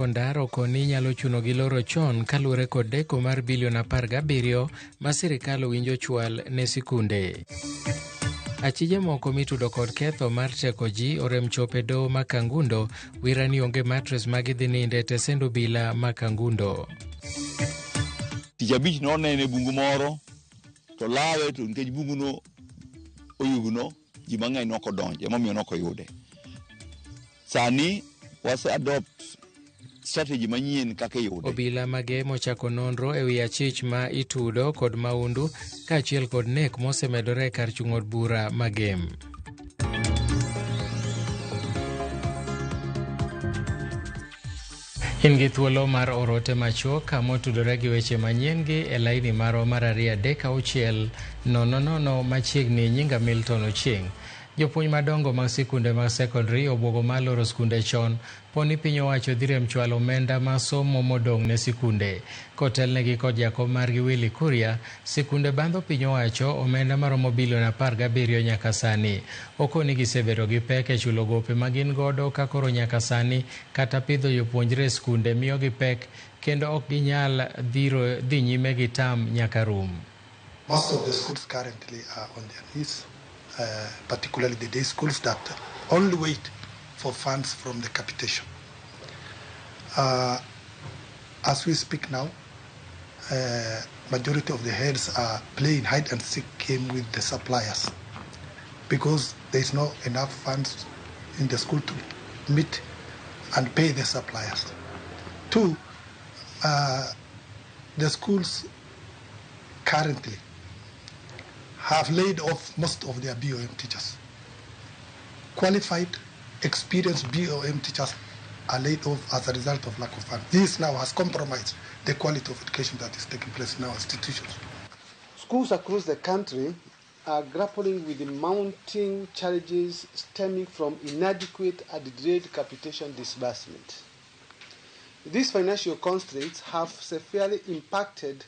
Sekondar okoni nyalo chuno gi loro chon kaluwore kod deko mar bilion 17 ma sirikal owinjo chwal ne sikunde. Achije moko mitudo kod ketho mar teko ji orem chopo e doho ma Kangundo wira ni onge matres ma gidhi ninde e tesend obila ma Kangundo. Tich abich nonene e bungu moro to lawe to nikech bunguno oyugno ji mang'eny nokodonjo emomiyo nokoyude. Sani wase adopt strategy manyien kaka iyude. Obila mage mochako nonro ewi achich ma itudo kod maundu kaachiel kod nek mosemedore e kar chung' od bura ma Gem. In gi thuolo mar oro ote machuok motudore gi weche manyien gi e laini marwa mar 236 00 machiegni. Nyinga Milton Ochieng'. Jopuonj madongo mag sikunde mag sekondari obwogo mar loro skunde chon poni piny owacho dhi rem chwalo omenda mar somo modong' ne sikunde. Kotelnegi kod jakom margi Willy Kuria, sikunde bandho piny owacho omenda maromo bilion 17 nyaka sani. Okoni gisebedo gi pek e chulo gope ma gin godo ka koro nyaka sani kata pidho jopuonjre e skunde miyogi pek kendo ok ginyal dhi nyime gi tam nyaka rum. Most of the schools currently are on their knees, particularly the day schools that only wait for funds from the capitation. As we speak now, majority of the heads are playing hide and seek game with the suppliers because there is not enough funds in the school to meet and pay the suppliers. Two, the schools currently have laid off most of their BOM teachers. Qualified, experienced BOM teachers are laid off as a result of lack of funds. This now has compromised the quality of education that is taking place in our institutions. Schools across the country are grappling with the mounting challenges stemming from inadequate and delayed capitation disbursement. These financial constraints have severely impacted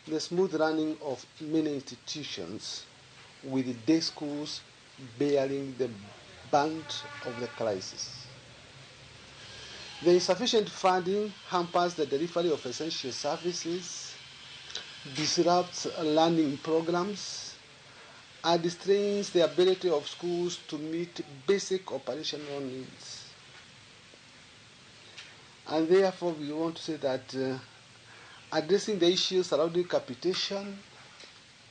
the smooth running of many institutions, with the day schools bearing the brunt of the crisis. The insufficient funding hampers the delivery of essential services, disrupts learning programs, and strains the ability of schools to meet basic operational needs. And therefore, we want to say that addressing the issues surrounding capitation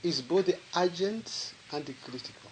is both urgent and critical.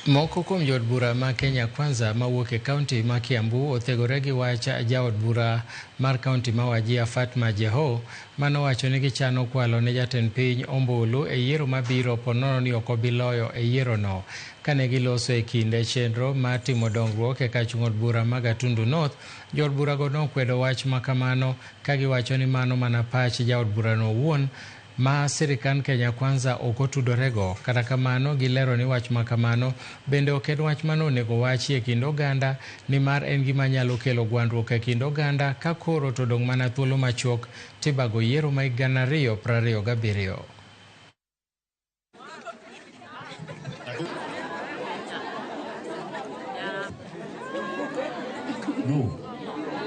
Moko kuom jood bura ma Kenya Kwanza mawuok e kaunti ma Kiambu othegore gi wach jaod bura mar kaunti ma Wajir Fatma Jeho manowacho ni gichano kwalo ne jatend piny ombulu e yiero mabiro ponono ni ok obi loyo e yierono. Kane giloso e kinde chenro mar timo dongruok e kar chung' od bura ma Gatundu North, jood burago nokwedo wach ma kamano ka giwacho ni mano mana pach jaod burano owuon ma sirikand Kenya Kwanza ok otudorego. Kata kamano, gilero ni wach ma kamano bende ok en wach mane onego wachi e kind oganda nimar en gima nyalo kelo gwandruok e kind oganda ka koro to dong' mana thuolo machuok tibago yiero ma 2027.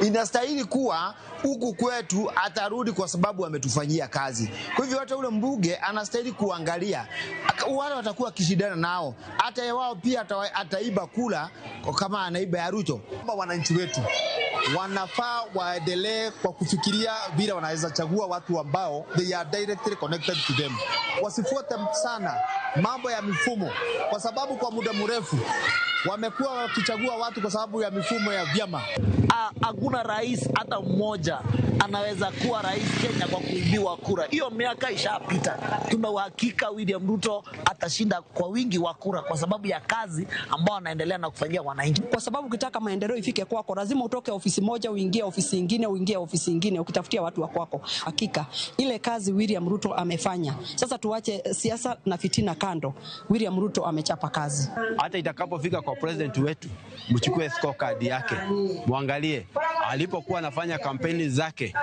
Inastahili kuwa huku kwetu atarudi kwa sababu ametufanyia kazi. Kwa hivyo hata ule mbunge anastahili kuangalia wale watakuwa wakishindana nao, hata wao pia ataiba kula kama anaiba ya Ruto. Wananchi wetu wanafaa waendelee kwa kufikiria vile wanaweza chagua watu ambao they are directly connected to them. Wasifuate sana mambo ya mifumo, kwa sababu kwa muda mrefu wamekuwa wakichagua watu kwa sababu ya mifumo ya vyama. Hakuna rais hata mmoja anaweza kuwa rais Kenya kwa kuibiwa kura. Hiyo miaka ishapita. Tuna uhakika William Ruto atashinda kwa wingi wa kura kwa sababu ya kazi ambao anaendelea na kufanyia wananchi. Kwa sababu ukitaka maendeleo ifike kwako lazima utoke ofisi moja uingie ofisi nyingine, uingie ofisi nyingine ukitafutia watu wa kwako. Hakika ile kazi William Ruto amefanya. Sasa tuache siasa na fitina kando. William Ruto amechapa kazi. Hata itakapofika kwa president wetu, mchukue scorecard yake, muangalie Alipokuwa anafanya kampeni zake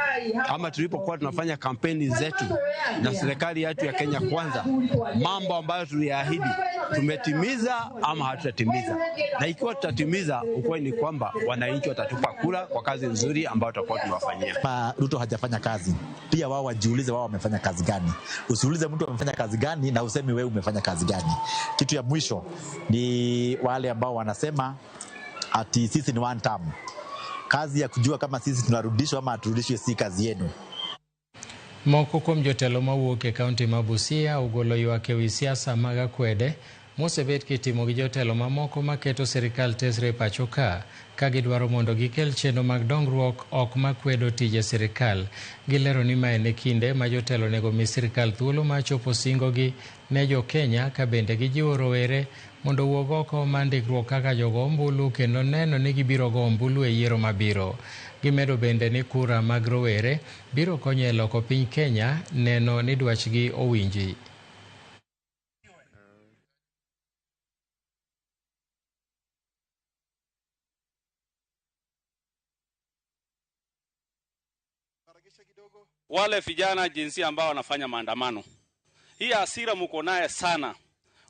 ama tulipokuwa tunafanya kampeni zetu na serikali yetu ya Kenya Kwanza, mambo ambayo tuliahidi tumetimiza ama hatutatimiza? Na ikiwa tutatimiza, ukweli ni kwamba wananchi watatupa kura kwa kazi nzuri ambayo tutakuwa tumewafanyia. Ruto hajafanya kazi, pia wao wajiulize wao wamefanya kazi gani. Usiulize mtu amefanya kazi gani na usemi wewe umefanya kazi gani. Kitu ya mwisho ni wale ambao wanasema ati sisi ni one term. Kazi ya kujua kama sisi tunarudishwa ama haturudishwi si kazi yenu. Moko kuom jotelo mawuok e kaunti ma Busia ogolo ywak ewi siasa mag akwede mosebet kitimo gi jotelo mamoko maketo sirikal tesre e pacho ka ka gidwaro mondo gikel chenro mag dongruok ok makwedo tije sirikal. Gilero ni mae ne kinde ma jotelo onego mi sirikal thuolo mar chopo singogi ne jo Kenya ka bende gijiwo rowere mondo owuog oko mar ndikruok kaka jogo ombulu kendo neno ni gibiro go ombulu e yiero mabiro. Gimedo bende ni kura mag rowere biro konyo e loko piny Kenya neno ni dwachgi owinji. Wale vijana jinsi ambao wanafanya maandamano, hii hasira mko naye sana,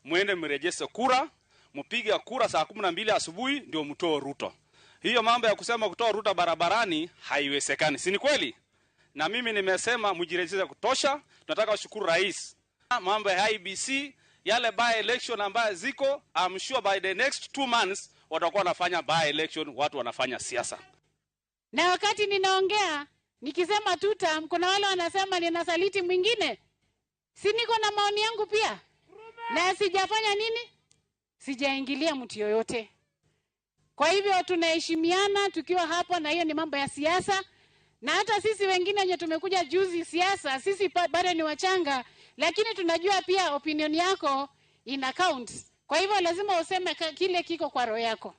muende mrejeshe kura, mpige kura saa 12 asubuhi ndio mtoe Ruto. Hiyo mambo ya kusema kutoa Ruto barabarani haiwezekani, si ni kweli? Na mimi nimesema mjirejeshe kutosha. Tunataka kushukuru rais, mambo ya IBC yale by election ambayo ziko, I'm sure by the next 2 months watakuwa wanafanya by election, watu wanafanya siasa. Na wakati ninaongea nikisema tutam, kuna wale wanasema ninasaliti mwingine. Si niko na maoni yangu pia? Na sijafanya nini? Sijaingilia mtu yoyote. Kwa hivyo tunaheshimiana tukiwa hapa, na hiyo ni mambo ya siasa. Na hata sisi wengine wenye tumekuja juzi siasa, sisi bado ni wachanga, lakini tunajua pia opinion yako ina count. Kwa hivyo lazima useme kile kiko kwa roho yako.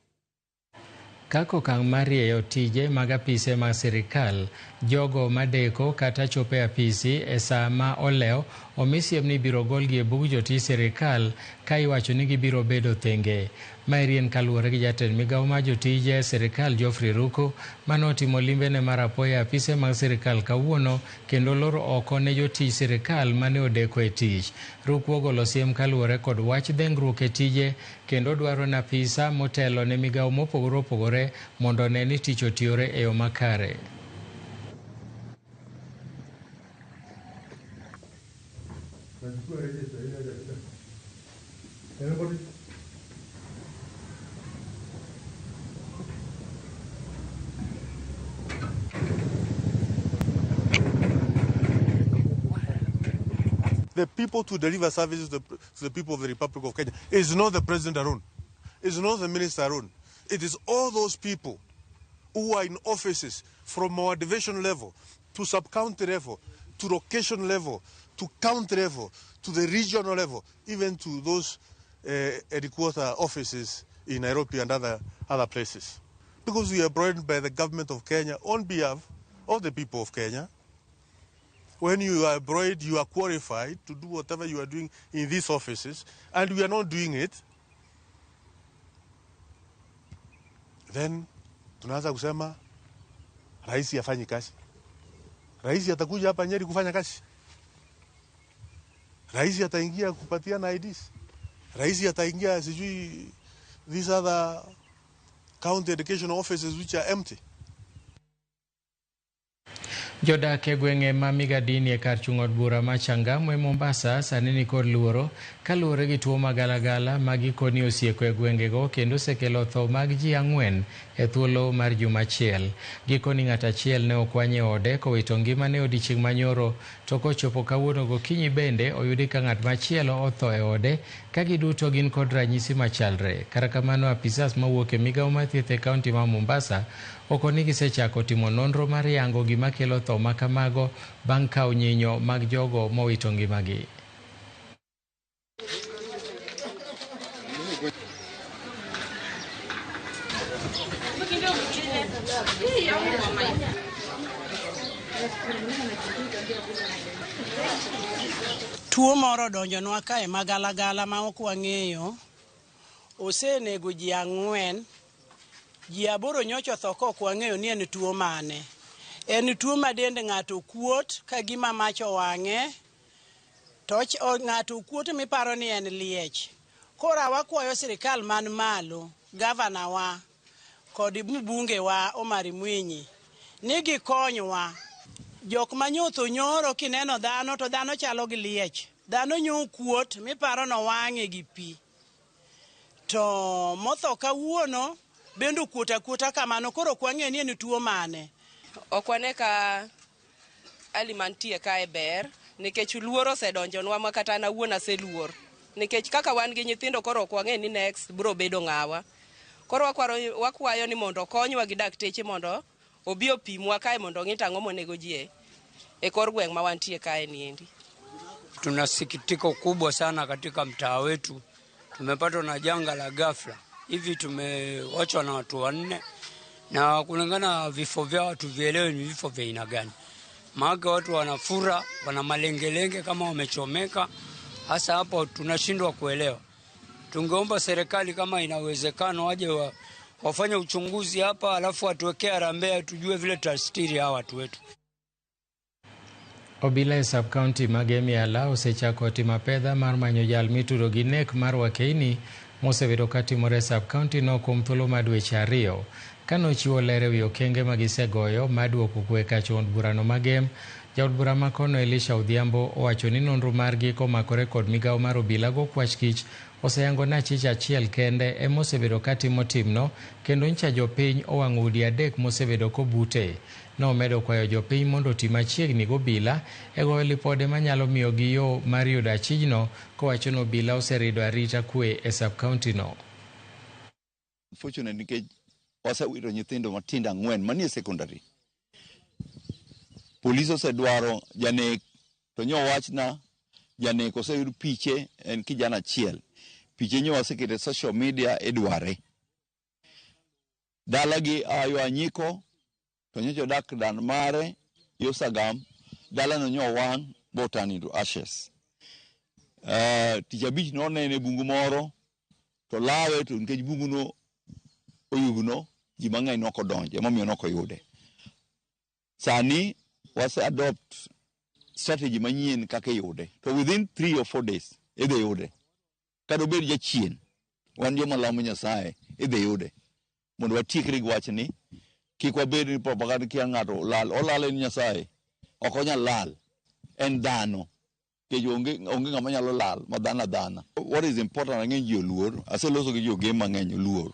Kaka okang' mar rieyo tije mag apise mag sirikal, jogo madeko kata chopo e apisi e saa ma olewo omi siem ni ibiro golgi e bug jotij sirikal ka iwacho ni gibiro bedo thenge. Maeri en kaluwore gi jatend migawo mar jotije sirikal Geoffrey Ruku manotimo limbene mar apoya e apise mag sirikal kawuono kendo loro oko ne jotij sirikal mane odeko e tich. Ruku ogolo siem kaluwore kod wach dhengruok e tije kendo dwaro ni apisa motelo ne migawo mopogore opogore mondo one ni tich otiyore e yo makare. The people to deliver services to the people of the Republic of Kenya is not the president alone. It's not the minister alone. It is all those people who are in offices from our division level to sub-county level, to location level, to county level, to the regional level, even to those headquarter offices in Nairobi and other places. Because we are employed by the government of Kenya on behalf of the people of Kenya. When you are employed, you are qualified to do whatever you are doing in these offices, and we are not doing it. Then tunaanza kusema rais hafanyi kazi. Rais atakuja hapa Nyeri kufanya kazi. Rais ataingia kupatiana IDs. Rais ataingia sijui these other county education offices which are empty. Jodak e gweng'e ma Migadini e kar chung' od bura ma Changamwe Mombasa sani nikod luoro kaluwore gi tuo magalagala ma gikoni osieko e gwengego kendo osekelo tho mag ji 4 e thuolo mar juma achiel. Gikoni ng'at achiel ne okwany e ode kowito ngimane odiechieng' manyoro, to kochopo kawuono gokinyi bende oyudi ka ng'at machielo otho e ode ka giduto gin kod ranyisi machalre. Kata kamano apisas mawuok e migawo mar thieth e kaunti ma Mombasa okoni gisechako timo nonro mar yango gima kelo tho makamago bang' kawo nyinyo mag jogo mowito ngimagi. Tuo moro odonjonwa kae magalagala ma ok wang'eyo, osenego ji 4 Ji 8 nyocha otho ka ok wang'eyo ni en tuo mane. En tuo ma dend ng'ato kuot ka gima mach owang'e, to ng'ato kuot miparo ni en liech. Koro wakwayo sirikal man malo, gavana wa kod mbunge wa Omar Mwinyi ni gikonywa. Jok manyotho nyoro kineno dhano to dhano chalo gi liech. Dhano nyo kuot miparo nowang'e gi pi. To motho kawuono bende okuot akuota kamano, koro ok wang'eyo ni en tuo mane. Ok wane ka hali mantie kae ber, nikech luoro osedonjonwa ma kata an awuon aseluor. Nikech kaka wan gi nyithindo koro ok wang'e ni next biro bedo ng'awa. Koro wakwayo ni mondo okonywa gi dakteche mondo obi opimwa kae mondo ong'i to ang'o monego ji e kor gweng' ma wantie kae niendi. Tuna sikitiko kubwa sana katika mtaa wetu. Tumepatwa na janga la ghafla. Hivi tumewachwa na watu 4, na kulingana vifo vyao hatuvielewi ni vifo vya aina gani. Maana watu wanafura, wana malengelenge kama wamechomeka. Hasa hapo tunashindwa kuelewa. Tungeomba serikali kama inawezekano waje wafanye uchunguzi hapa, alafu watuwekee harambee tujue vile tutastiri hawa watu wetu. Obila e sub-county mag Emiala osechako timo apedha mar manyo jal mitudo gi nek mar Wakeini mosebedo katimore e sub-county no kuom thuolo mar dweche 2. Kanochiwo ler ewi okenge magisegoyo mar duoko kwe kach od burano Magem, jaod bura makono Elisha Odhiambo owacho ni nonro margi komakore kod migawo mar obila go kwach kich oseyango ni achich achiel kende ema osebedo katimo timno, kendo nyicha jopiny owang'o udi 3 mosebedo kobute. Nomedo kwayo jopiny mondo oti machiegni gi obila e goyo lipode manyalo miyogi yo mar yudo achijno, kowacho ni obila oserido arita kwe e sub-county no. Unfortunately, nikech wasewito nyithindo matindo 4 manie secondary. Polis osedwaro janek to nyo wachna janek oseyud piche, en kijana achiel. Piche nyo wasekete social media edware. Dalagi ayo Anyiko to nyocha odak dan mare yo Sagam, dalano nyo wang' boturn into ashes. Tich abich nonene e bungu moro to lawe, to nikech bunguno oyugno, ji mang'eny nokodonje, emomiyo nokoyude. Sani wase adopt strategy manyien kaka iyude. To within 3 or 4 days idhi yude. Kata obed jachien, wan joma lamo Nyasaye, idhi yude. Mondo watiekre gi wachni, kik wabed ni propaganda kia ng'ato lal. Olal en Nyasaye, ok onyal lal, en dhano. Nikech onge ng'ama nyalo lal ma dhano adhana. What is important, ang'eny ji oluor, aseloso gi jogem mang'eny oluor.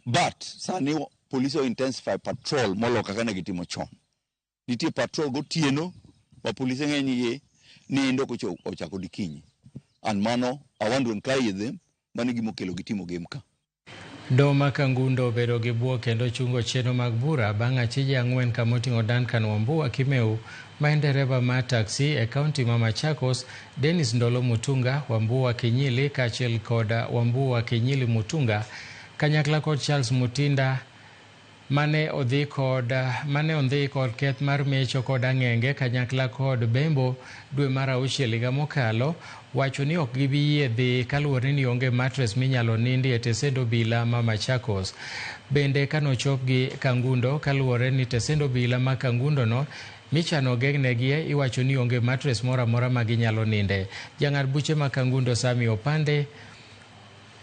But sani police o intensify patrol moloyo kaka ne gitimo chon. Nitie patrol gotieno ma polise ng'eny gi nindo kochako dikinyi. And mano, I want to encourage them, mano gima okelo gitimo gem ka. Doho Kangundo obedo gi buok kendo chungo chenro mag bura bang' achije 4 kamoting'o Duncan Wambua Kimeu ma en dereba mar taxi e kaunti ma Machakos, Dennis Ndolo Mutunga, Wambua Kinyili kaachiel kod Wambua Kinyili Mutunga kanyakla kod Charles Mutinda mane odhi kod keth mar mecho kod ang'enge kanyakla kod Bembo dwe mar 6 higa mokalo, wacho ni ok gibi yie dhi kaluwore ni onge matres minyalo nindi e tesend obila ma Machakos. Bende kanochopgi Kangundo kaluwore ni tesend obila ma Kangundo no michano geng'negie iwacho ni onge matres moro amora ma ginyalo ninde. Jang'ad buche ma Kangundo Sami Opande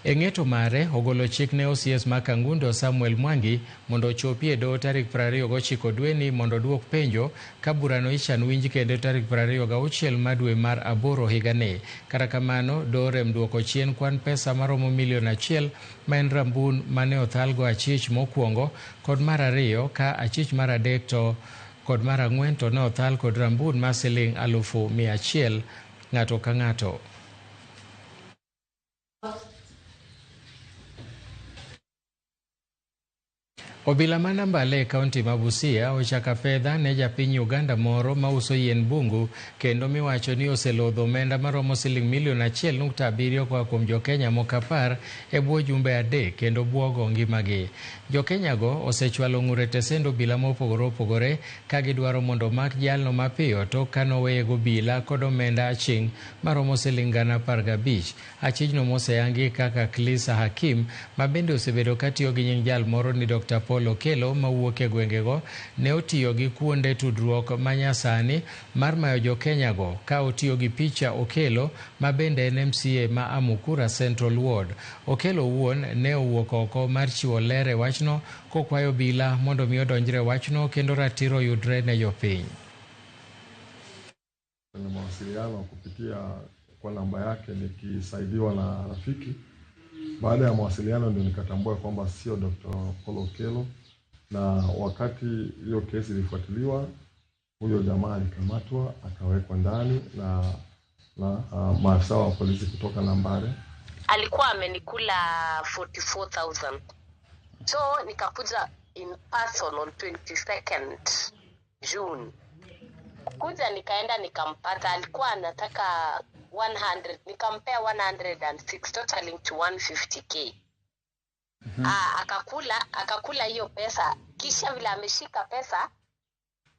e ng'eto mare ogolo chik ne OCS ma Kangundo Samuel Mwangi mondo ochopi e doho tarik 29 dweni mondo oduok penjo ka burano ichan winj kendo tarik 26 mar dwe mar 8 higani. Kata kamano, doho rem duoko chien kwan pesa maromo milion 1 ma en rambun mane othalgo achich mokwongo kod mar 2 ka achich mar 3 to kod mar 4 to ne othal kod rambun mar siling 100,000 ng'ato ka ng'ato. Obila ma Nambale e kaunti ma Busia ochako apedha ne japiny Uganda moro mauso yien bungu kendo miwacho ni oselodho omenda maromo siling milion 1.7 koa kuom jokenya moko 10 e bwo jumbe 3 kendo buogo ngimagi. Jokenya go osechwalo ng'ur e tesend obila mopogore opogore ka gidwaro mondo omak jalno mapiyo tok kanoweye gobila kod omenda aching' maromo siling 15,000. Achijno moseyangi kaka Klisa Hakim ma bende osebedo katiyo gi nying jal moro ni Dr. Paul Okello mawuok e gwengego ne otiyo gi kuonde tudruok manyasani mar mayo jokenya go ka otiyo gi picha Okello ma bende en MCA ma Amukura Central Ward. Okello owuon ne owuok oko mar chiwo ler e wachno kokwayo obila mondo mi odonjre wachno kendo ratiro oyudre ne jopiny. Kwenye mawasiliano kupitia kwa namba yake nikisaidiwa na rafiki. Baada ya mawasiliano ndio nikatambua kwamba sio Dr. Paul Okello, na wakati hiyo kesi ilifuatiliwa, huyo jamaa alikamatwa akawekwa ndani na maafisa wa polisi kutoka Nambale. Alikuwa amenikula 44,000. So nikakuja in person on 22nd June. Kuja nikaenda nikampata, alikuwa anataka 100, nikampea 106 totaling to 150k. Akakula hiyo pesa, kisha vile ameshika pesa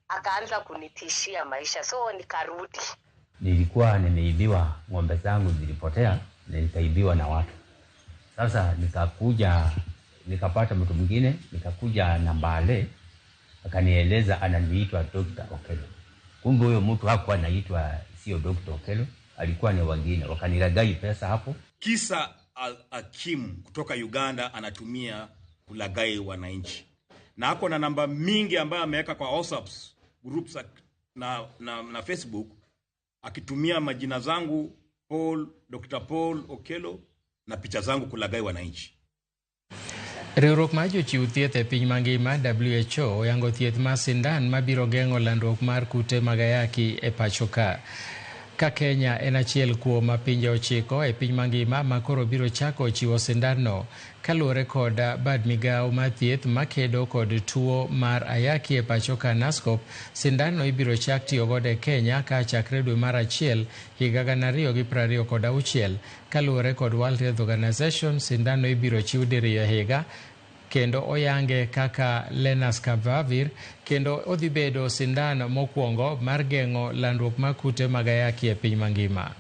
akaanza kunitishia maisha, so nikarudi. Nilikuwa nimeibiwa, ng'ombe zangu zilipotea na nikaibiwa na watu. Sasa nikakuja nikapata mtu mwingine, nikakuja Nambale akanieleza ananiitwa Dr. Okello. Kumbe huyo mtu hakuwa anaitwa, sio Dr. Okello, alikuwa ni wengine, wakanilagai pesa hapo. Kisa Hakim kutoka Uganda anatumia kulagai wananchi. Na ako na namba mingi ambayo ameweka kwa WhatsApp groups na Facebook akitumia majina zangu Paul, Dr. Paul Okello na picha zangu kulagai wananchi. Riwruok mar jochiw thieth e piny mangima WHO oyango thieth mar sindan mabiro geng'o landruok mar kute mag ayaki e pacho ka. Ka Kenya en achiel kuom pinje 9 e piny mangima ma koro biro chako chiwo sindanno kaluwore kod bad migawo mar thieth makedo kod tuo mar ayaki e pacho ka NASCOP. Sindanno ibiro chak tiyo godo e Kenya ka chakre dwe mar 1 higa 2026. Kaluwore kod World Health Organization, sindanno ibiro chiw diriyo e higa kendo oyange kaka Lenacapavir kendo odhi bedo sindan mokwongo mar geng'o landruok mar kute mag ayaki e piny mangima.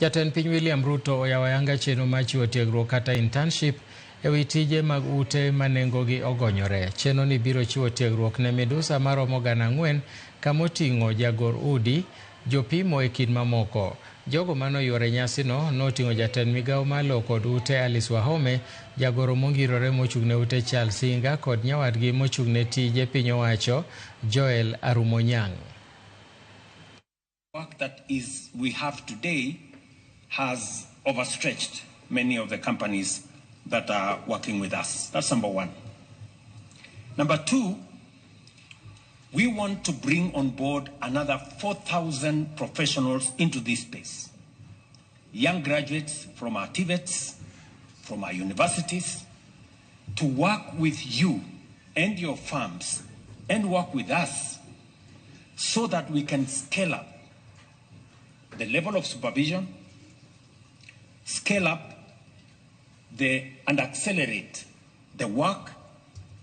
Jatend piny William Ruto oyawo ayanga chenro mar chiwo tiegruok kata internship e wi tije mag ute ma nengogi ogonyore. Chenro ni biro chiwo tiegruok ne midusa maromo 4,000 kamoting'o jagor udi, jopimo e kind mamoko. Jogo manoyuoro e nyasino noting'o jatend migawo mar lowo kod ute Alice Wahome, jagoro mongirore mochung'ne ute Charles Singa kod nyawadgi mochung'ne tije piny owacho Joel Arumonyang. Work that is we have today has overstretched many of the companies that are working with us. That's number one. Number two, we want to bring on board another 4,000 professionals into this space. Young graduates from our TVETs, from our universities, to work with you and your firms and work with us so that we can scale up the level of supervision, scale up and accelerate the work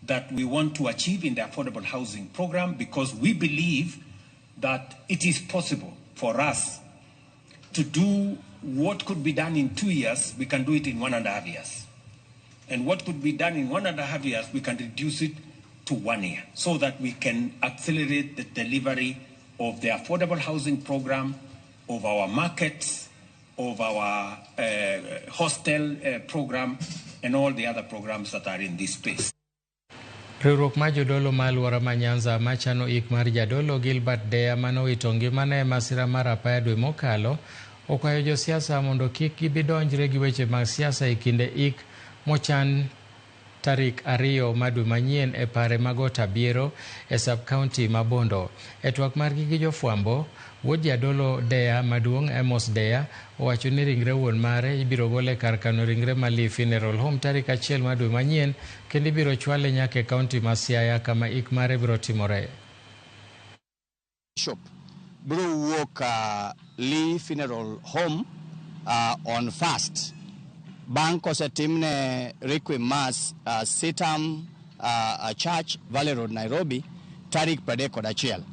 that we want to achieve in the affordable housing program, because we believe that it is possible for us to do what could be done in 2 years, we can do it in 1.5 years. And what could be done in 1.5 years, we can reduce it to 1 year, so that we can accelerate the delivery of the affordable housing program, of our markets, of our hostel program, and all the other programs that are in this space. Riwruok mar jodolo ma alwora ma Nyanza machano ik mar jadolo Gilbert Deya manowito ngimane e masira mar apaya dwe mokalo okwayo josiasa mondo kik gibidonjre gi weche mag siasa e kinde ik mochan tarik 2 mar dwe manyien e pare mag Otabiero e sub-county ma Bondo. E twak margi gi jofwambo, wuod jadolo Deya maduong' Amos Deya owacho ni ringre wuon mare ibiro gol e kar kano ringre ma Lee Funeral Home tarik 1 mar dwe manyien kendo ibiro chwale nyaka e kaunti ma Siaya kama ik mare biro timore. Bishop biro wuok Lee Funeral Home on first bang' kosetimne Requiem Mass Sitam Church, Valley Road, Nairobi tarik 31.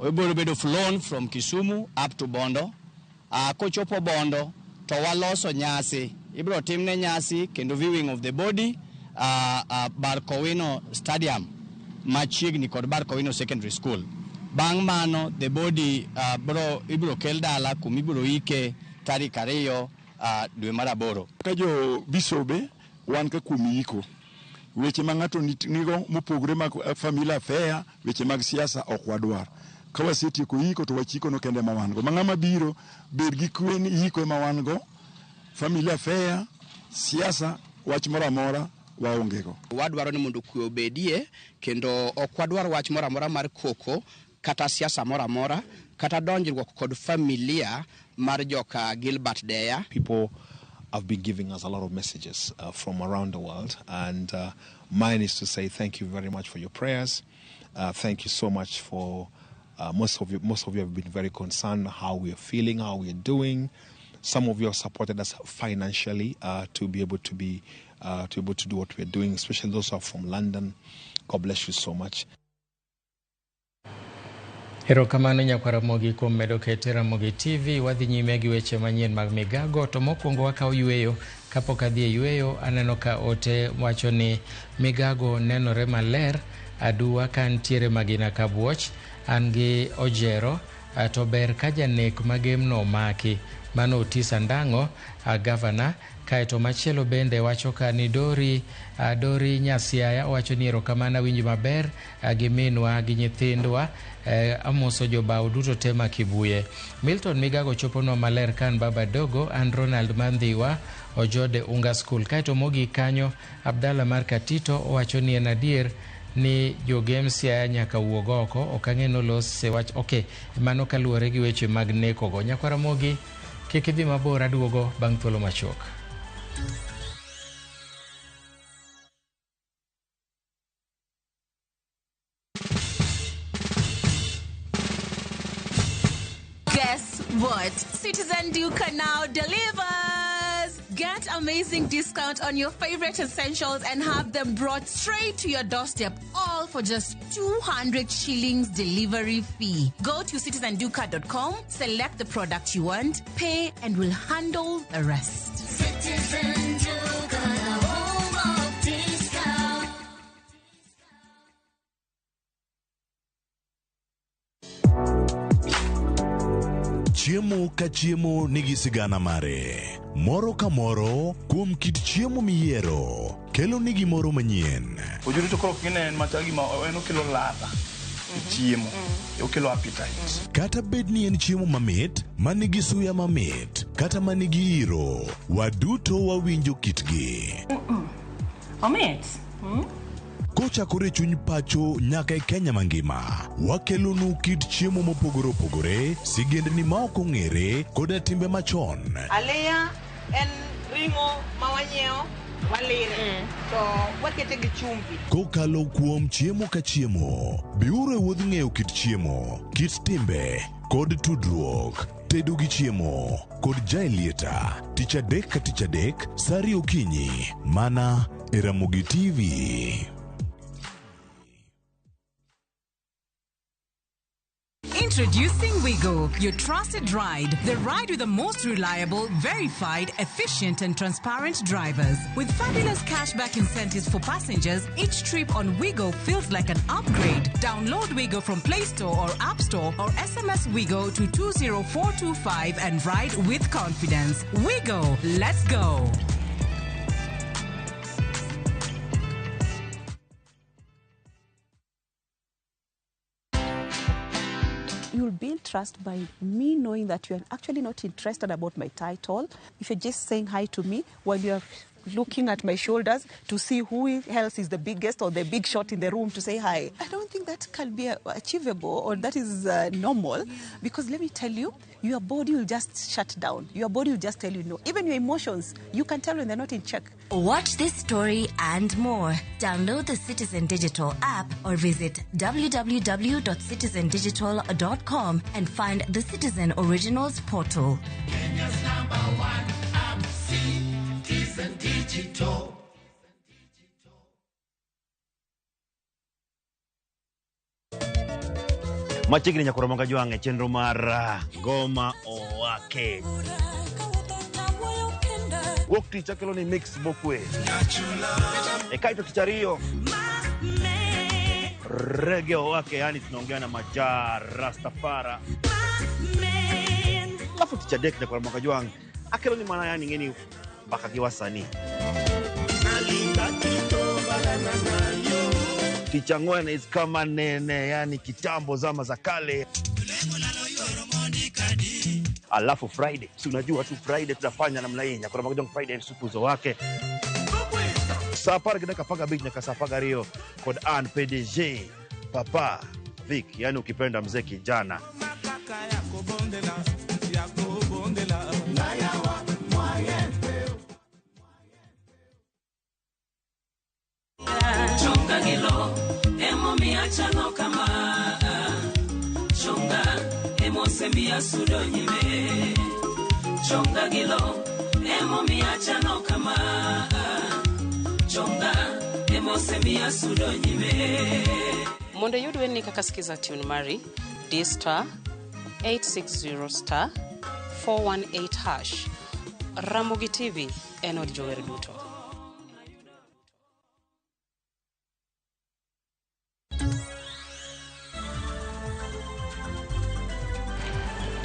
Obiro bedo flown from Kisumu up to Bondo. Kochopo Bondo to waloso nyasi, ibiro timne nyasi kendo viewing of the body Barkowino Stadium machiegni kod Barkowino Secondary School. Bang' mano the body ibiro kel dala kuma ibiro ike tarik 2 dwe mar 8. Ka jo bisobe wan ka kuom iko weche ma ng'ato nigo mopogore mag family affair, weche mag siasa ok wadwar. Ka wasetieko iko to wachiko no kende ma wan go. Ma ng'ama biro bed gi kwe ni iko ema wan go, family affair, siasa, wach moro amora waonge go. Wadwaro ni mondo kwe obedie kendo ok wadwar wach moro amora mar koko kata siasa moro amora kata donjruok kod familia mar joka Gilbert Deya. People have been giving us a lot of messages from around the world, and mine is to say thank you very much for your prayers. Thank you so much for most of you have been very concerned how we are feeling, how we are doing. Some of you have supported us financially to be able to do what we are doing, especially those who are from London. God bless you so much. Erokamano nyakwar Ramogi kuom medo kete Ramogi TV. Wadhi nyime gi weche manyien mag migago, to mokwongo wakawo yweyo. Kapok adhi e yweyo, aneno ka ote wacho ni migago nenore maler aduwa ka ntiere magina kabuoch, an gi ojero to ber ka janek magemno omaki. Mano Otis Andang'o, gavana. Kaeto machielo bende wacho ka ni Dori Nyasiaya wacho ni erokamano, awinjo maber gi minwa gi nyithindwa, amoso jobao duto te ma Kibuye. Milton Migago choponwa maler kan baba dogo, an Ronald Mandhiwa Ojode Unga School. Kaeto mogik kanyo Abdalla mar Katito owacho ni en adier ni jogem Siaya nyaka wuog oko, ok ang'e nolos wach. Okay, mano kaluwore gi weche mag nekogo. Nyakwar Ramogi, kik idhi mabor, aduogo bang' thuolo machuok. Guess what? Citizen Duka now delivers! Get amazing discount on your favorite essentials and have them brought straight to your doorstep, all for just 200 shillings delivery fee. Go to citizenduka.com, select the product you want, pay, and we'll handle the rest. Citizen Duka, the home of discount. Chiemo ka chiemo nigi sigana mare. Moro ka moro kuom kit chiemo miyiero kelo ni gimoro manyien. Ojuri to koro gine en machal gima en okelo ladha e chiemo, okelo appetite. Kata bed ni en chiemo mamit, manigi suya mamit, kata manigi iro, waduto wawinjo kitgi. Omit. Kochakore chuny pacho nyaka e Kenya mangima, wakelonu kit chiemo mopogore opogore, sigendni ma ok ong'ere koda timbe machon. Aliya en ring'o ma wanyiewo, walire, to wakete gi chumbi. Kokalo kuom chiemo ka chiemo, biuru e wuodh ng'eyo kit chiemo, kit timbe kod tudruok. Tedo gi chiemo kod Jaelieta, tich adek ka tich adek, saa ariyo okinyi, mana e Ramogi TV. Introducing Wigo, your trusted ride. The ride with the most reliable, verified, efficient, and transparent drivers. With fabulous cashback incentives for passengers, each trip on Wigo feels like an upgrade. Download Wigo from Play Store or App Store or SMS Wigo to 20425 and ride with confidence. Wigo, let's go. You'll build trust by me knowing that you're actually not interested about my title. If you're just saying hi to me while you're looking at my shoulders to see who else is the biggest or the big shot in the room to say hi. I don't think that can be achievable or that is normal, because let me tell you, your body will just shut down. Your body will just tell you no. Even your emotions, you can tell when they're not in check. Watch this story and more. Download the Citizen Digital app or visit www.citizendigital.com and find the Citizen Originals portal. Kenya's number one app, Citizen Digital. Machiegni nyakoro moga jwang' e chenro mar Ngoma Owake. Wuok tich akelo ni mix mokwe. E kaito tich ariyo Reggae Owake, yani tunaongea na Maja Rastafara. Alafu tich adek nyakoro moga jwang' akelo ni mana yani ng'eni mbaka gi wasanii. Tich ang'wen is kama nene, yani kitambo zama za kale. Alafu Friday, si unajua tu Friday tunafanya namna hii, nyakoro moga jwang' Friday supuzo wake. Saa apar gi dakika apar gabich nyaka saa apar gariyo kod an PDG Papa Vic, yani ukipenda mzee kijana. Mondo iyud wendni kaka Skiza Tune mari, di star 860 star 418 hash. Ramogi TV en od jower duto.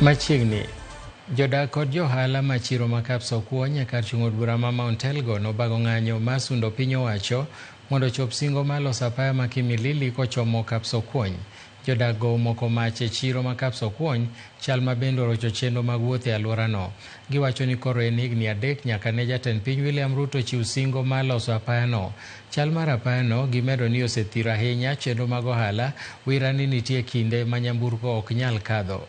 Machiegni, jodak kod johala ma chiro ma Kapsokwony e kar chung' od bura ma Mount Elgon obago ng'anyo mar sundo piny owacho mondo ochop singo mar loso apaya ma Kimilili kochomo Kapsokwony. Jodak go omoko mach e chiro ma Kapsokwony, chal ma bende orocho chenro mag wuoth e alworano. Giwacho ni koro en higni 3 nyaka ne jatend piny William Ruto chiw singo mar loso apayano. Chal mar apayano gimedo ni osethiro ahinya chenro mag ohala, wira ni nitie kinde ma nyamburko ok nyal kadho.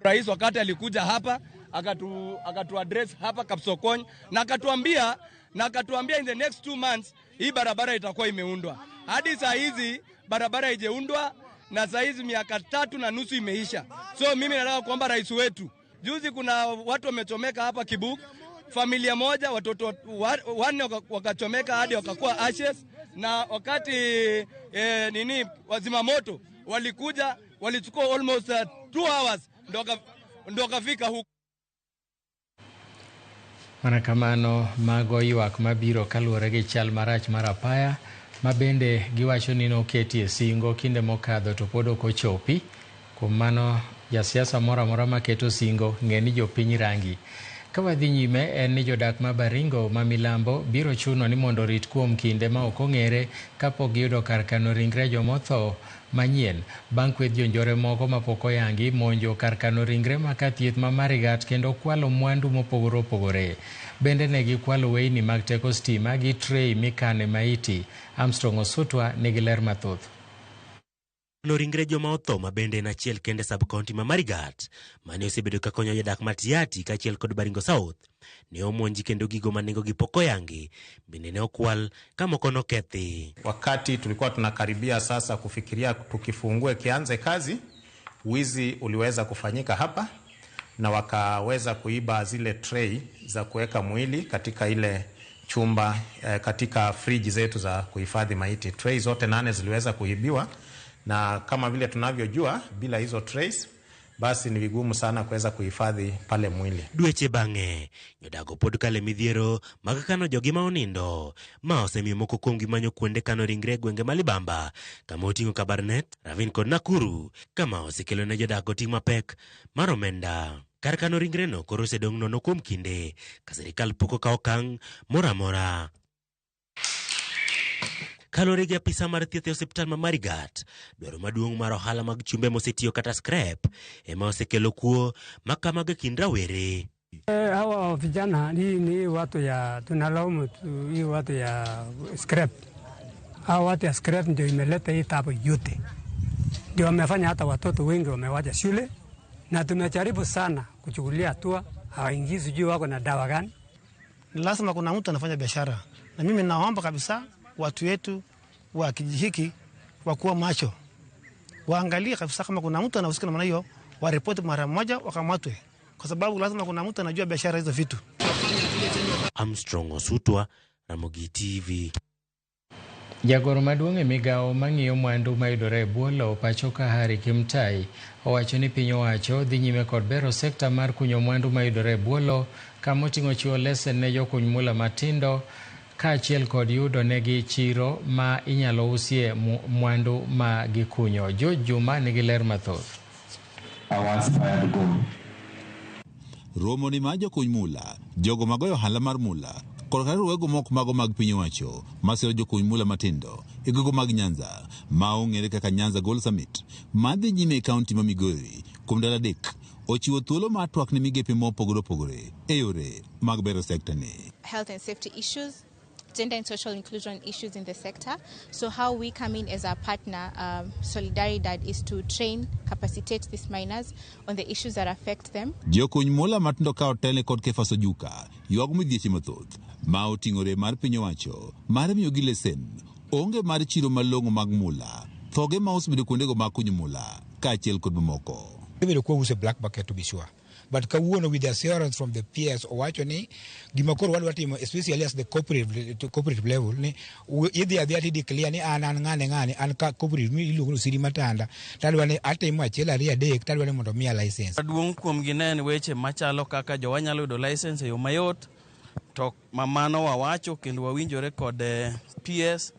Rais wakati alikuja hapa akatu address hapa Kapsokwony na akatuambia in the next 2 months hii barabara itakuwa imeundwa. Hadi saa hizi barabara haijaundwa na saa hizi miaka 3.5 imeisha. So mimi nataka kuomba rais wetu. Juzi kuna watu wamechomeka hapa Kibuk, familia moja watoto 4 wakachomeka hadi wakakuwa ashes, na wakati wazima moto walikuja walichukua almost 2 hours ndo kafika huko. Mana kamano mago ywak mabiro kaluwore gi chal marach mar apaya ma bende giwacho ni noketi e singo kinde mokadho to pod ok ochopi. Kuom mano jasiasa moro amora maketo singo ng'e ni jopiny rangi. Ka wadhi nyime en ni jodak ma Baringo ma milambo biro chuno ni mondo orit kuom kinde ma ok ong'ere kapok giyudo kar kano ringre jomotho manyien bang' kweth jonjore moko mapok oyangi monjo kar kano ringre ma kathieth ma Marigat kendo kwalo mwandu mopogore opogore. Bende ne gikwalo weyni mag teko stima gi tray mikane maiti. Armstrong Osutwa nigi ler mathoth. No ringre joma otho ma bende en achiel kende sub-county ma Marigat mane osebedo ka konyo jodak ma Tiaty kaachiel kod Baringo South ne omonji kendo gigo ma nengogi pok oyangi bende ne okwal ka moko nokethi. Wakati tulikuwa tunakaribia sasa kufikiria tukifungue kianze kazi, wizi uliweza kufanyika hapa na wakaweza kuiba zile tray za kuweka mwili katika ile chumba, katika friji zetu za kuhifadhi maiti. Tray zote 8 ziliweza kuibiwa, na kama vile tunavyojua bila hizo trays basi ni vigumu sana kuweza kuhifadhi pale mwili. Dweche bang'e, jodago pod kale midhiero mag kano jogi ma onindo, ma osemiyo moko kuomgi manyo kuonde kano ringre e gwenge ma libamba kama oting'o Kabarnet, Ravine kod Nakuru, kama osekelo ne jodak ting' mapek mar omenda. Kar kano ringreno koro osedong' nono kuom kinde ka sirikal pok okawo okang' moro amora. Kaluwore gi apisa mar thieth e osiptal ma Marigat, dwaro maduong' mar ohala mag chumbe mosetiyo kata scrap ema osekelo kuo ma kamago e kind rawere. Hawa vijana ni watu ya tunalaumu tu, hii watu ya scrap. Hawa watu ya scrap ndio imeleta hii tabu yote, ndio wamefanya hata watoto wengi wamewacha shule, na tumejaribu sana kuchukulia hatua, hawaingii, sijui wako na dawa gani. Lazima kuna mtu anafanya biashara, na mimi naomba kabisa watu wetu wa kijiji hiki wakuwa macho, waangalie kabisa kama kuna mtu anahusika na maana hiyo, waripoti mara moja, wakamatwe, kwa sababu lazima kuna mtu anajua biashara hizo vitu. Armstrong Osutwa, Ramogi TV. Jagoro maduong' e migawo mang'iyo mwandu mayudore e bwo lowo pacho ka Harry Kimtai owacho ni piny owacho dhi nyime kod bero sekta mar kunyo mwandu mayudore e bwo lowo kama oting'o chiwo lesen ne jokuny mula matindo kaachiel kod yudo negi chiro ma inyalo usie mwandu ma gikunyo. George Juma nigi ler mathoth. Romo ni mar jokuny mula, jogo magoyo ohala mar mula kod kata riwruoge moko mago mag piny owacho masiro jokuny mula matindo e gwenge mag Nyanza ma ong'ere kaka Nyanza Gold Summit madhi nyime e kaunti ma Migori kuom ndalo 3 ochiwo thuolo mar twak ne migepe mopogore opogore e yore mag bero sekta ni. Health and safety issues, gender and social inclusion issues in the sector. So how we come in as a partner, Solidaridad, is to train, capacitate these miners on the issues that affect them. Jokuny mula matindo ka otelne kod Kefas Ojuka ywago midhieche mathoth ma oting'ore mar piny owacho mar miyogi lesen, onge mar chiro malong'o mag mula, thoge ma osebedo kuondego mag kunyo mula kaachiel kod mamoko. Ibedo kwa use black market to be sure. But kawuono with the assurance from the PS owacho ni gima koro wadwa timo, especially as the cooperative level, ni idhi adhiya ti declare ni an ng'ane an ka cooperative mi iluongo ni Osiri Matanda tadwa ni atimo 1 2 3 tadwa ni mondo miya license. Maduong' kuomgi ne en weche machalo kaka jowa nyalo yudo license e yo mayot, to mamano wawacho kendo wawinjore kod PS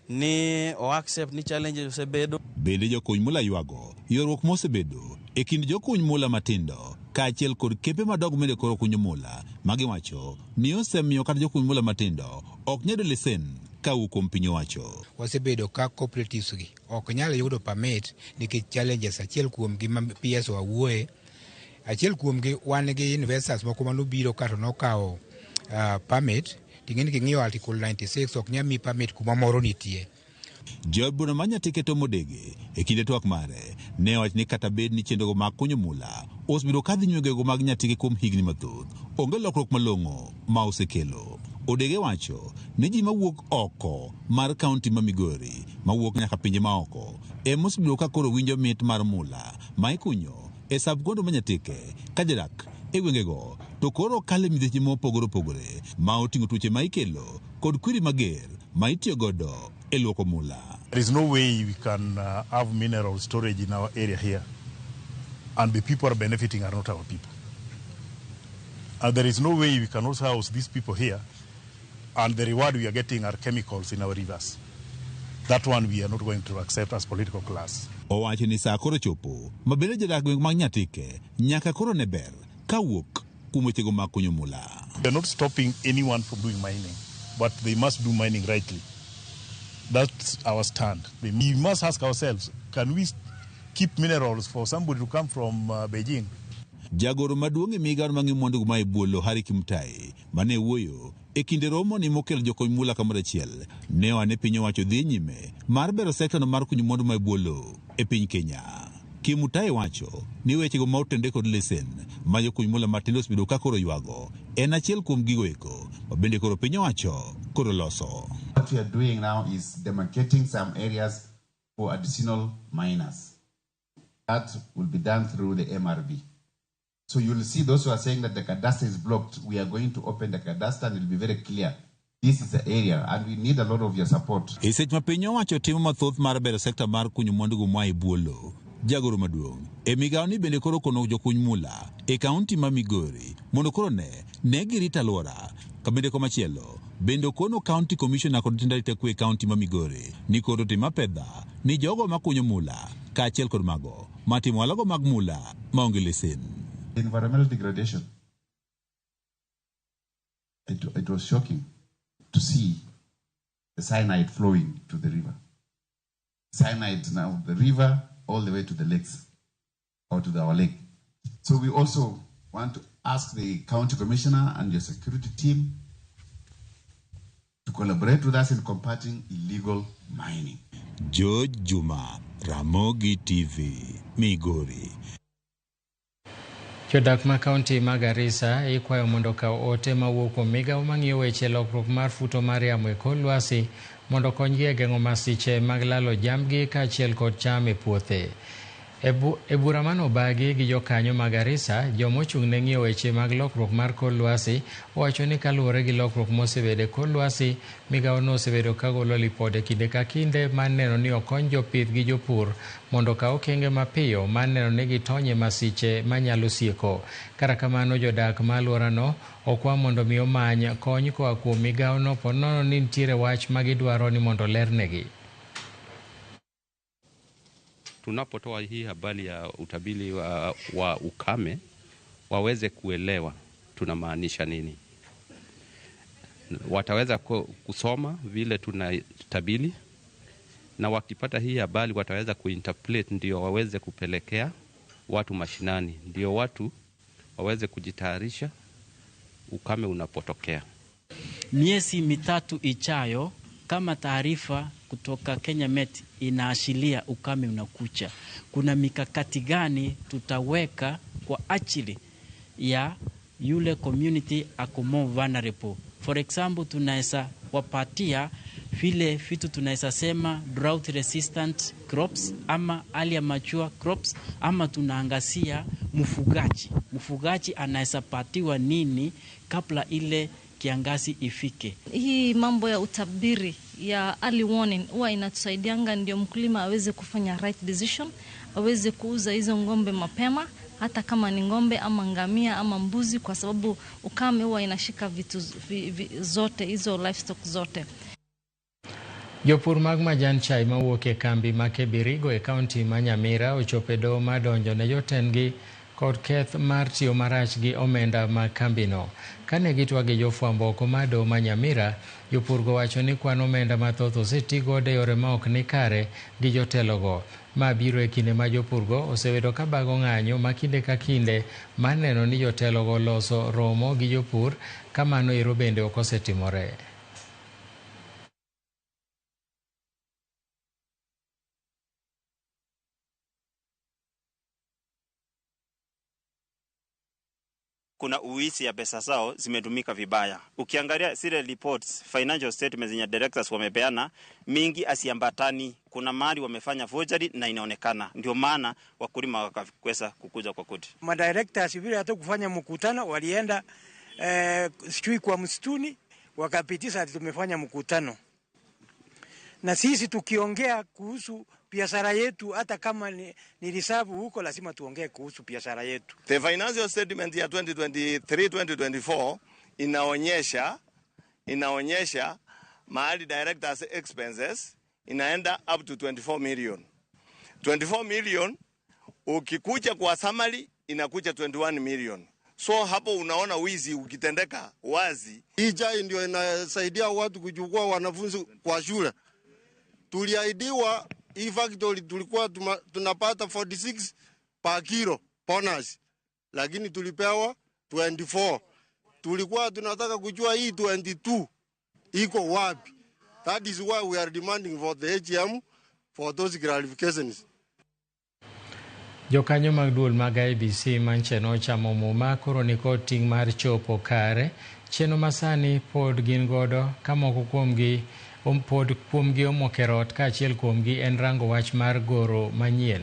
ni o accept ni challenges osebedo. Bende jokuny mula ywago ywaruok mosebedo e kind jokuny mula matindo kaachiel kod kembe madongo mende koro kunyo mula magiwacho ni osemiyo kata jokuny mula matindo ok nyal yudo lesen kawuok kuom piny owacho. Wasebedo ka cooperatives gi ok nyal yudo permit nikech challenges. Achiel kuomgi ma PS wawuoye, achiel kuomgi wan gi investors moko manobiro kato nokawo permit, ting'eni king'iyo article 96 ok nyal mi permit kuma moro nitie. Jaod bura ma Nyatike Tom Odege e kinde twak mare ne owacho ni kata bed ni chenrogo mag kunyo mula osebedo ka dhi nyime gwenge mag Nyatike kuom higni mathoth, onge lokruok malong'o ma osekelo. Odege wacho ni ji mawuok oko mar kaunti ma Migori, mawuok nyaka pinje maoko, ema osebedo ka koro winjo mit mar mula ma ikunyo e sub-county ma Nyatike ka jodak e gwengego to koro kale midhieche mopogore opogore ma oting'o tuoche ma ikelo kod kwiri mager ma itiyo godo e luoko mula. There is no way we can have mineral storage in our area here, and the people are benefiting are not our people. And there is no way we can also house these people here, and the reward we are getting are chemicals in our rivers. That one we are not going to accept as political class. Owacho ni saa koro chopo ma bende jodak gweng' mag Nyatike nyaka koro ne ber kawuok kuom wechego mag kunyo mula. We are not stopping anyone from doing mining, but they must do mining rightly. That's our stand. We must ask ourselves, can we keep minerals for somebody to come from Beijing? Jagoro maduong' e migawo mang'iyo mwandu ma e bwo lowo Harry Kimtai mane wuoyo e kinde romo ni mokelo jokony mula kamoro achiel ne oa ni piny owacho dhi nyime mar bero sekta no mar kunyo mwandu ma e bwo lowo e piny Kenya. Kimutai wacho ni wechego ma otende kod lesen ma jokuny mula matindo osebedo ka koro ywago en achiel kuom gigo eko ma bende koro piny owacho koro loso. What we are doing now is demarcating some areas for additional miners. That will be done through the MRB. So you'll see those who are saying that the cadastre is blocked, we are going to open the cadastre and it will be very clear. This is the area and we need a lot of your support. E seche ma piny owacho timo mathoth mar bero sekta mar kunyo mwandu go moa e bwo lowo, Jagoro maduong' e migawo ni bende koro kono jokuny mula e kaunti ma Migori mondo koro ne girit alwora. Kabende komachielo bende okono County Commissioner kod jotend arita kwe e kaunti ma Migori ni koro otim apedha ni jogo makunyo mula kaachiel kod mago matimo ohala mag mula maonge lesen. Environmental degradation. It was shocking to see the cyanide flowing to the river. Cyanide now, the river all the way to the lakes, or to our lake. So we also want to ask the county commissioner and your security team to collaborate with us in combating illegal mining. George Juma, Ramogi TV, Migori. Jodak ma kaunti ma Garissa ikwayo mondo okaw ote mawuok kuom migawo mang'iyo weche lokruok mar futo mar yamo e kor lwasi mondo okonygi e geng'o masiche mag lalo jambgi kaachiel kod cham e puothe. E bura manobagi gi jokanyo ma Garissa, joma ochung' ne ng'iyo weche mag lokruok mar kor lwasi owacho ni kaluwore gi lokruok mosebedo e kor lwasi, migawono osebedo ka golo lipode kinde ka kinde mar neno ni okony jopith gi jopur mondo okaw okenge mapiyo mar neno ni gitony e masiche manyalo sieko. Kata kamano, jodak ma alworano okwa mondo mi omany kony koa kuom migawono po nono ni nitiere wach ma gidwaro ni mondo olernegi. Tunapotoa hii habari ya utabiri wa ukame waweze kuelewa tunamaanisha nini. Wataweza kusoma vile tunatabiri, na wakipata hii habari wataweza kuinterpret, ndio waweze kupelekea watu mashinani, ndio watu waweze kujitayarisha ukame unapotokea. Miezi mitatu ijayo, kama taarifa kutoka Kenya Met inaashiria ukame unakucha, kuna mikakati gani tutaweka kwa ajili ya yule community ako more vulnerable? For example, tunaweza wapatia vile vitu tunaweza sema drought resistant crops ama early mature crops, ama tunaangazia mfugaji. Mfugaji anaweza patiwa nini kabla ile kiangazi ifike. Hii mambo ya utabiri ya early warning huwa inatusaidianga ndio mkulima aweze kufanya right decision, aweze kuuza hizo ng'ombe mapema, hata kama ni ng'ombe ama ngamia ama mbuzi, kwa sababu ukame huwa inashika vitu zote hizo livestock zote. Jopur mag majan chai mawuok e kambi ma Kebirigo e kaunti ma Nyamira ochopo e doho mar donjo ne jotendgi kod keth mar tiyo marach gi omenda mag kambino. Kane gitwak gi jofwambo oko mar doho ma Nyamira, jopurgo wacho ni kwan omenda mathoth osetigodo e yore ma ok ni kare gi jotelogo. Ma biro e kinde ma jopurgo osebedo ka bago ng'anyo ma kinde ka kinde mar neno ni jotelogo loso romo gi jopur, ka mano ero bende ok osetimore. Kuna uwizi ya pesa zao zimetumika vibaya. Ukiangalia zile reports, financial statements zenye directors wamepeana, mingi asiambatani. Kuna mali wamefanya forgery na inaonekana. Ndio maana wakulima wakaweza kukuja kwa koti. Madirectors vile hata kufanya mkutano walienda sijui kwa msituni wakapitisha ati tumefanya mkutano. Na sisi tukiongea kuhusu biashara yetu, hata kama ni reserve huko, lazima tuongee kuhusu biashara yetu. The financial statement ya 2023-2024 inaonyesha mahali directors expenses inaenda up to 24 million. 24 million ukikuja kwa summary inakuja 21 million. So hapo unaona wizi ukitendeka wazi. Hii chai ndio inasaidia watu kuchukua wanafunzi kwa shule. Tuliahidiwa hii factory tulikuwa tunapata 46 per kilo bonus, lakini tulipewa 24. Tulikuwa tunataka kujua hii 22 iko wapi. That is why we are demanding for the AGM for those clarifications. Jokanyo mag duol mag IEBC manche nochamo muma koro nikod ting' mar chopo kare chenro masani pod gin godo ka moko kuomgi pod kuomgi omoko e rot kaachiel kuomgi en rango wach mar goro manyien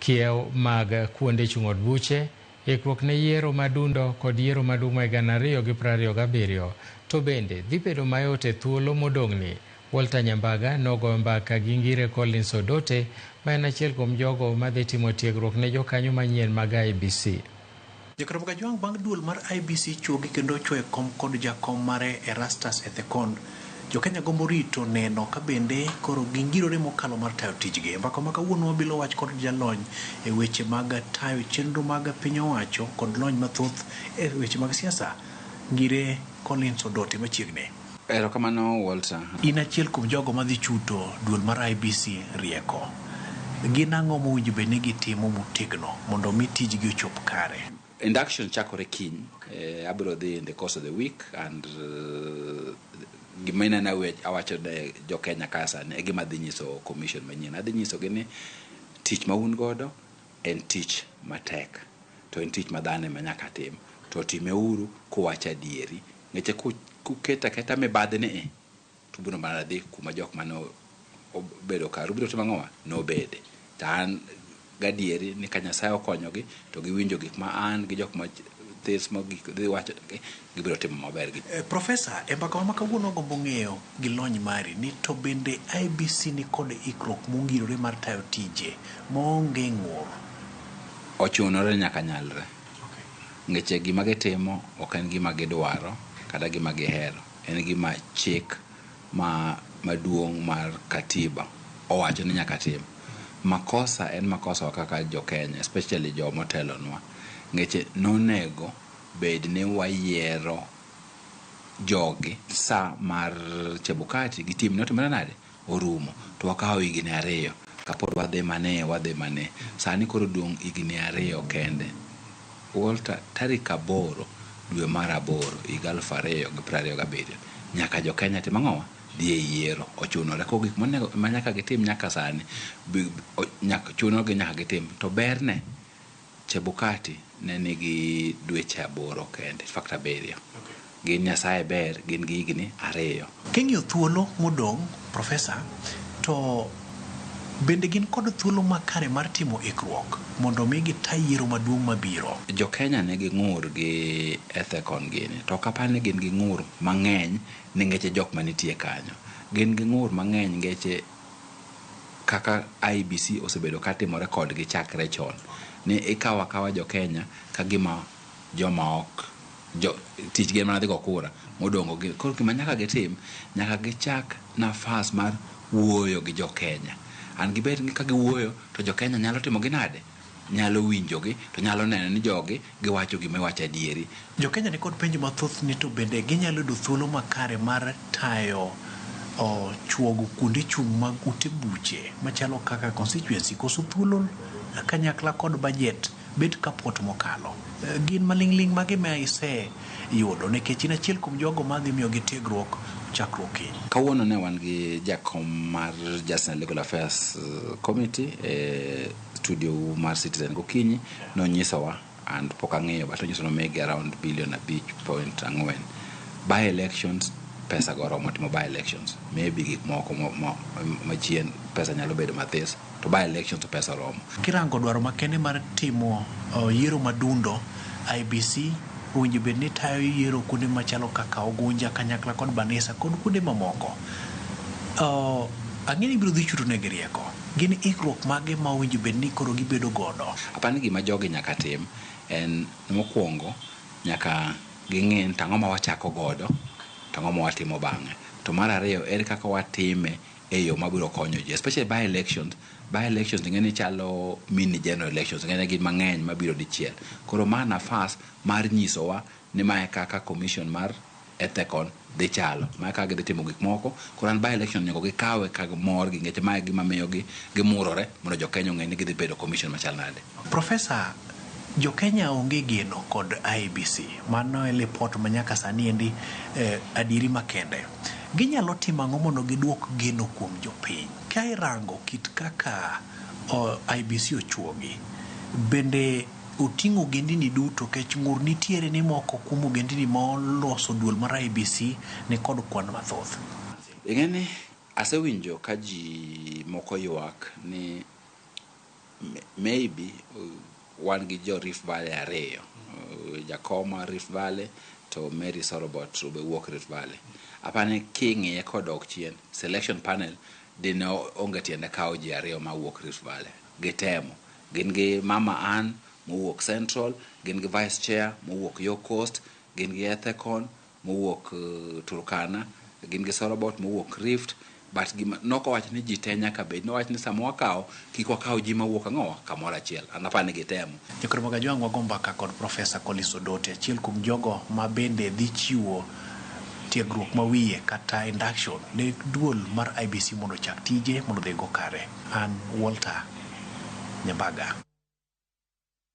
kiew mag kuonde chung' od buche, ikruok ne yiero madundo kod yiero maduong' ma 2027. To bende dhi bedo mayot e thuolo modong'ni Walter Nyambaga nogoyo mbaka gi Ngire Collins Odote ma en achiel kuom jogo madhi timo tiegruok ne jokanyo manyien mag IEBC. Jakromo Kajwang' bang' duol mar IEBC chuogi kendo ochuoyo kom kod jakom mare Erastus Ethekon. Jo-Kenya gombo rito neno ka bende koro gingirore mokalo mar tayo tijgi. E mbaka ma kawuono wabilo wach kod jalony e weche mag tayo chenro mag piny owacho kod lony mathoth e weche mag siasa. Ngire Collins Odote machiegni. Erokamano Walter. In achiel kuom jogo madhi chuto duol mar IEBC rieko. Gin ang'o mowinjo bed ni gitimo motegno mondo mi tijgi ochop kare? Induction chakore kiny. Abiro dhi in the course of the week and gima ineno awacho ne jo Kenya ka sani e gima adhi nyiso commission manyien. Adhi nyisogi ni tich ma un godo en tich matek to en tich ma dhano ema nyaka tim to timeuru kuwacho adieri. Ngeche kuketo aketa mibadhi ni i to ubiro mana dhi kuma jok mane obedo karu biro timo ang'owa nobede. To an gadieri ni ka Nyasaye okonyogi to giwinjo gik ma an gi jok ma this mogik dhi wacho gibiro timo maber gi. Profesa, e mbaka ma kawuono agombo ng'eyo gi lony mari ni to bende IEBC ni kod ikruok mongirore mar tayo tije maonge ng'ur? Ochunore nyaka nyalre. Ngeche gima gitimo ok en gima gidwaro kata gima gihero. En gima chik ma maduong' mar katiba owacho ni nyaka tim. Makosa en makosa wa kaka jo Kenya, especially joma otelonwa. Ngeche nonego bed ni wayiero jogi sa mar Chebukati gi tim notimore nade? Orumo. To wakawo higni 2 kapod wadhi mane. Sani koro dong' higni 2 kende. Walter, tarik 8 dwe mar 8 higa 2027 nyaka jo Kenya tim ang'owa? Dhi e yiero. Ochunore. Koro gik monego ma nyaka gitim nyaka sani chunogi nyaka gitim. To berne Chebukati ne nigi dweche 8 kende, in fact 7. Gin Nyasaye ber, gin gi higni 2. King'iyo thuolo modong', Profesa, to bende gin kod thuolo makare mar timo ikruok mondo mi gita yiero maduong' mabiro? Jo Kenya nigi ng'ur gi Ethekon gini, to ok apar ni gin gi ng'ur mang'eny ni ngeche jok manitie kanyo. Gin gi ng'ur mang'eny ngeche kaka IEBC osebedo katimore kodgi chakre chon. Ni ikawo akawa jo Kenya ka gima joma ok tich gin mana dhi go kura modongo gi. Koro gima nyaka gitim, nyaka gichak nafas mar wuoyo gi jo Kenya. An gibed ni ka giwuoyo to jo Kenya nyalo timo gi nade? Nyalo winjogi to nyalo neno ni jogi giwacho gima iwacho adieri. Jo Kenya ni kod penjo mathoth ni to bende ginyalo yudo thuolo makare mar tayo chuogo kuonde chung' mag ute buche machalo kaka constituency koso thuolo kanyakla kod budget bet kapot mokalo. Gin maling'ling' mage ma iseyudo nikech in achiel kuom jogo madhi miyogi tiegruok chakruok kiny? Kawuono ne wan gi jakom mar Justice and Legal Affairs Committee e studio mar Citizen gokinyi nonyisowa and pok ang'eyo but onyiso nomigi around billion 5.4. By elections pesa go oromo timo by elections. Maybe gik moko machien pesa nyalo bedo mathis to by elections to pesa oromo. Kirango dwaro makende mar timo yiero madundo, IEBC owinjo bed ni tayo yiero kuonde machalo kaka Ugunja kanyakla kod Banisa kod kuonde mamoko. Ang'e ni ibiro dhi chuto negi rieko. Gin ikruok mage ma owinjo bed ni koro gibedo godo? Apani gima jogi nyaka tim en mokwongo nyaka ging'e ni tang'o ma wachako godo, tang'o ma watimo bang'e. To mar ariyo, ere kaka watime e yo mabiro konyo ji, especially by elections. By elections ing'e ni chalo mini general elections, ing'e ni gin mang'eny mabiro dichiel. Koro ma nafas mar nyisowa ni mae kaka commission mar Ethekon dhi chalo, mae kaka gidhi timo gik moko. Koro an by election onego gikawe ka mor gi ngeche mae gima miyo gi gimurore mondo jo Kenya ong'e ni gidhi bedo commission machal nade. Profesa, jo Kenya onge geno kod IEBC. Mano e lipot ma nyaka sani endi adieri makende. Ginyalo timo ang'o mondo giduok geno kuom jopiny? Ka irango kit kaka IEBC ochuogi, bende oting'o ogendini duto kech ng'ur nitiere ni moko kuom ogendini ma oloso duol mar IEBC ni kod kwan mathoth. Ing'e ni asewinjo ka ji moko ywak ni maybe wan gi jo Rift Valley 2, Jakoma Rift Valley to Mary Sorobot be wuok Rift Valley. Apani king'iye kodok chien, selection panel dine onge tiende kawo ji ariyo mawuok Rift Valley. Gitemo. Gin gi Mama Ann mowuok Central, gin gi Vice Chair mowuok York Coast, gin gi Ethekon mowuok Turkana, gin gi Sorobot mowuok Rift, but gima nokowach ni ji te nyaka bed, nowach ni sama wakawo kik wakaw ji mawuok ang'owa kamoro achiel. An apani gitemo. Jokoro Kajwang' wago mbaka kod Profesa Collins Odote, achiel kuom jogo ma bende dhi chiwo tiegruok ma wiye kata induction ne duol mar IEBC mondo ochak tije mondo odhigo kare. An Walter Nyambaga.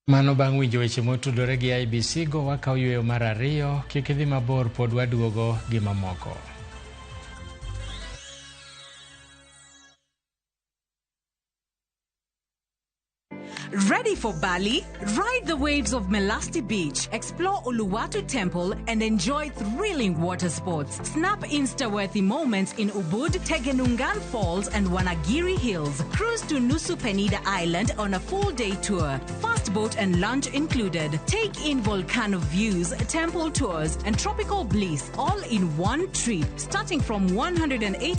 Mano bang' winjo weche motudore gi IEBC go wakaw yweyo mar ariyo, kik idhi mabor pod waduogo gi mamoko. Ready for Bali? Ride the waves of Melasti Beach, explore Uluwatu Temple, and enjoy thrilling water sports. Snap Insta-worthy moments in Ubud, Tegenungan Falls, and Wanagiri Hills. Cruise to Nusa Penida Island on a full-day tour. Fast boat and lunch included. Take in volcano views, temple tours, and tropical bliss all in one trip, starting from 180